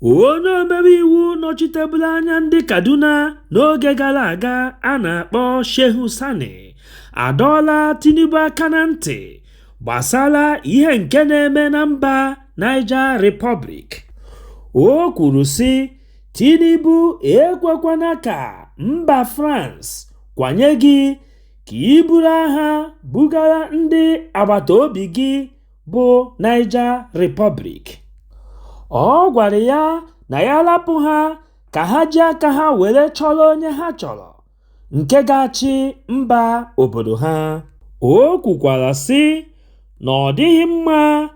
Onye omebe iwu nọchiteburu anya ndị Kaduna n'oge gara aga a na-akpọ Shehu Sani adọọla Tinubu aka na ntị gbasara ihe nke na-eme na mba Niger Republic. O kwuru sị, Tinubu, ekwekwana ka mba France kwanye gị ka i buru agha bugara ndị agbata obi gị bụ Niger Republic. Ọ gwara ya na ya rapụ ha ka ha ji aka ha were chọrọ onye ha chọrọ nke ga-achị mba obodo ha. O kwukwara sị na ọ dịghị mma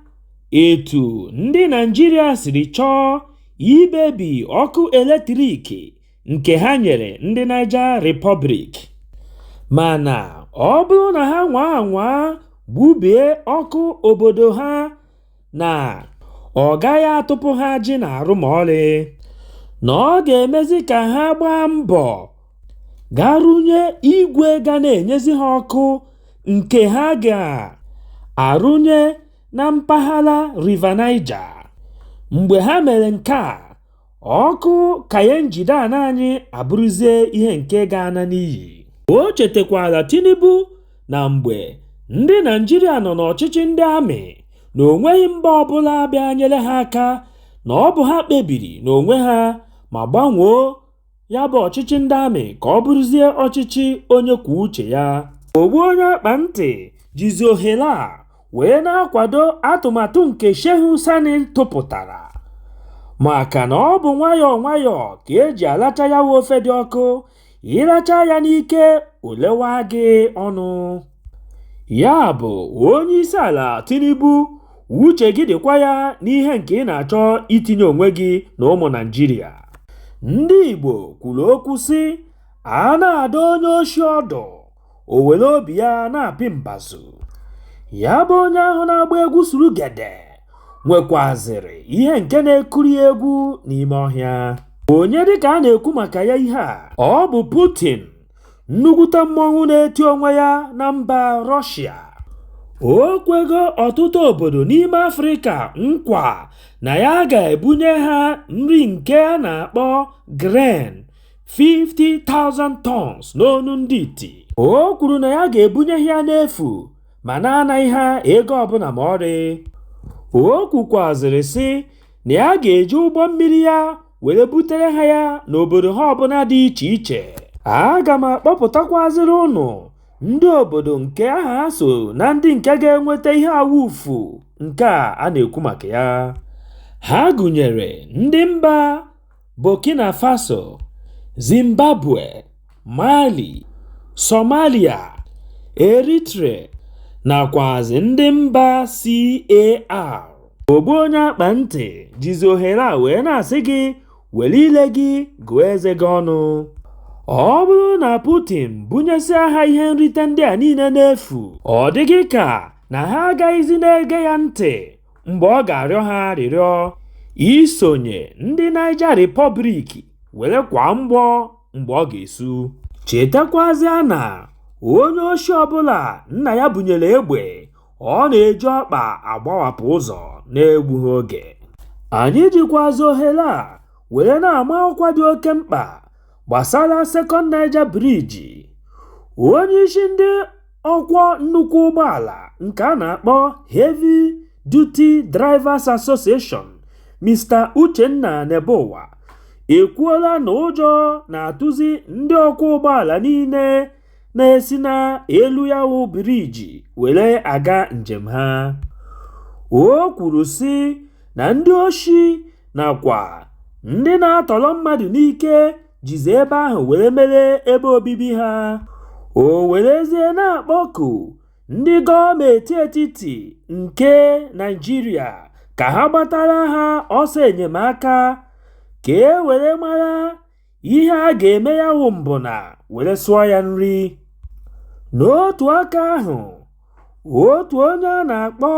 etu ndị Naịjirịa siri chọọ ibebi ọkụ eletrik nke ha nyere ndị Niger Republic, mana ọ bụrụ na ha nwaa anwaa gbubie ọkụ obodo ha, na ọ gaghị atụpụ ha ajị n'arụ ma ọlị, na ọ ga-emezi ka ha gbaa mbọ gaa rụnye igwe ga na-enyezi ha ọkụ nke ha ga-arụnye na mpaghara River Niger. Mgbe ha mere nke a, ọkụ Kainji Dam anyị abụrụzie ihe nke ga-ana n'iyi. O chetakwara Tinubu na mgbe ndị Naịjirịa nọ n'ọchịchị ndị amị, na onweghị mba ọbụla bịa nyere ha aka, na ọ bụ ha kpebiri n'onwe ha ma gbanwoo ya bụ ọchịchị ndị amị ka ọ bụrụzie ọchịchị onye kwuo uche ya. Ogbu onye akpa ntị jizi ohere a wee na-akwado atụmatụ nke Shehu Sani tụpụtara, maka na ọ bụ nwayọọ nwayọọ ka eji alacha ya wụ ofe dị ọkụ. Ịracha ya n'ike, olewa gị ọnụ. Ya bụ, onye isi ala Tinubu, uche gị dịkwa ya n'ihe nke ị na-achọ itinye onwe gị na ụmụ Naịjirịa. Ndị Igbo kwuru okwu sị, a na-adọ onye oshi ọdụ, o were obi ya na-apị mbazụ. Ya bụ onye ahụ na-agba egwu surugede nwekwazịrị ihe nke na-ekuri egwu n'ime ọhịa. Onye dịka a na-ekwu maka ya ihe a? Ọ bụ Putin, nnukwute mmọnwụ na-eti onwe ya na mba Rọshia. O kwego ọtụtụ obodo n'ime Afrịka nkwa na ya ga-ebunye ha nri nke a na-akpọ grain 50,000 tons n'onu ndị iti. O kwuru na ya ga-ebunye ha ya n'efu ma na-anaghị ha ego ọbụla ma ọrị. O kwukwazịrị sị na ya ga-eji ụgbọ mmiri ya were butere ha ya n'obodo ha ọbụla dị iche iche. Aga m akpọpụtakwazịrị ụnụ ndị obodo nke aha ha so na ndị nke ga-enweta ihe awufu nke a na-ekwu maka ya. Ha gụnyere ndị mba Burkina Faso, Zimbabwe, Mali, Somalia, Eritrea nakwazi ndị mba CAR. Ogbu onye akpa ntị jizi ohere a wee na-asị gị were ile gị gụọ eze gị ọnụ. Ọ bụrụ na Putin bunyesịa ha ihe nrite ndị a niile n'efu, ọ dịghị ka na ha agaghịzi na-ege ya ntị mgbe ọ ga-arịọ ha arịrịọ isonye ndị Niger Republic were kwa mgbọ mgbe ọ ga-esu. Chetakwazịa na onye oshi ọbụla nna ya bunyere egbe, ọ na-eji ọkpa agbawapụ ụzọ na-egbughị oge. Anyị jikwazi ohere a were na-ama ọkwa dị oke mkpa gbasara Second Niger Bridge. Onye isi ndị ọkwọ nnukwu ụgbọala nke a na-akpọ Heavy Duty Drivers Association, Mr. Uchenna Nebowa, ekwuola na ụjọ na-atụzi ndị ọkwọ ụgbọala niile na-esi n'elu ya wụ biriji were aga njem ha. O kwuru sị na ndị oshi nakwa ndị na-atọrọ mmadụ n'ike jizi ebe ahụ were mere ebe obibi ha. O werezie na-akpọku ndị gọọmenti etiti nke Naịjirịa ka ha gbatara ha ọsọ enyemaka ka e were mara ihe a ga-eme ya wụ mbụna were sụọ ya nri. N'otu aka ahụ, otu onye a na-akpọ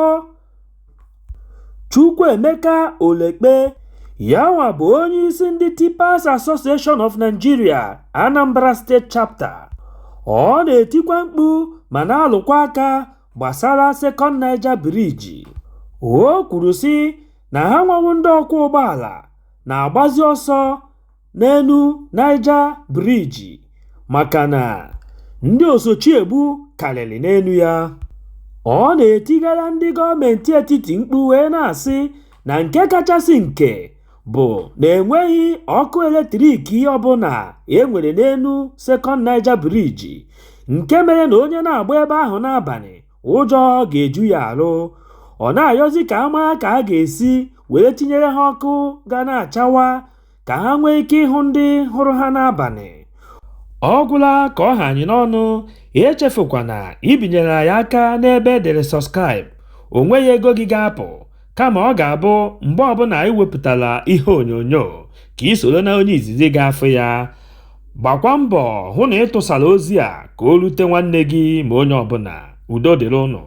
Chukwuemeka Olekpe, yanwa bụ onye isi ndị Tippers Association of Nigeria Anambra State Chapter, ọ na-etikwa mkpu ma na-alụkwa aka gbasara Second Niger Bridge. O kwuru sị na ha nwawu ndị ọkwọ ụgbọala na-agbazi ọsọ n'enu Niger Bridge maka na ndị osochiegbu karịrị n'enu ya. Ọ na-etigara ndị gọọmenti etiti mkpu wee na-asị na nke kachasị nke bụ na enweghị ọkụ eletrik ọbụla e nwere n'enu Second Niger Bridge, nke mere na onye na-agba ebe ahụ n'abalị, ụjọ ga-eju ya arụ. Ọ na-ayọzi ka a mara ka a ga-esi were tinyere ha ọkụ ga na-achawa ka ha nwee ike ịhụ ndị hụrụ ha n'abalị. Ọ gwụla ka ọ ha anyị n'ọnụ. Echefukwana ibinyere anyị aka n'ebe e dere subscribe. O nweghị ego gị ga-apụ, kama ọ ga-abụ mgbe ọbụla anyị wepụtara ihe onyonyo ka ị soro na onye izizi ga-afụ ya. Gbakwa mbọ hụ na ị tụsara ozi a ka o rute nwanne gị ma onye ọbụla. Udo dịrị ụnụ.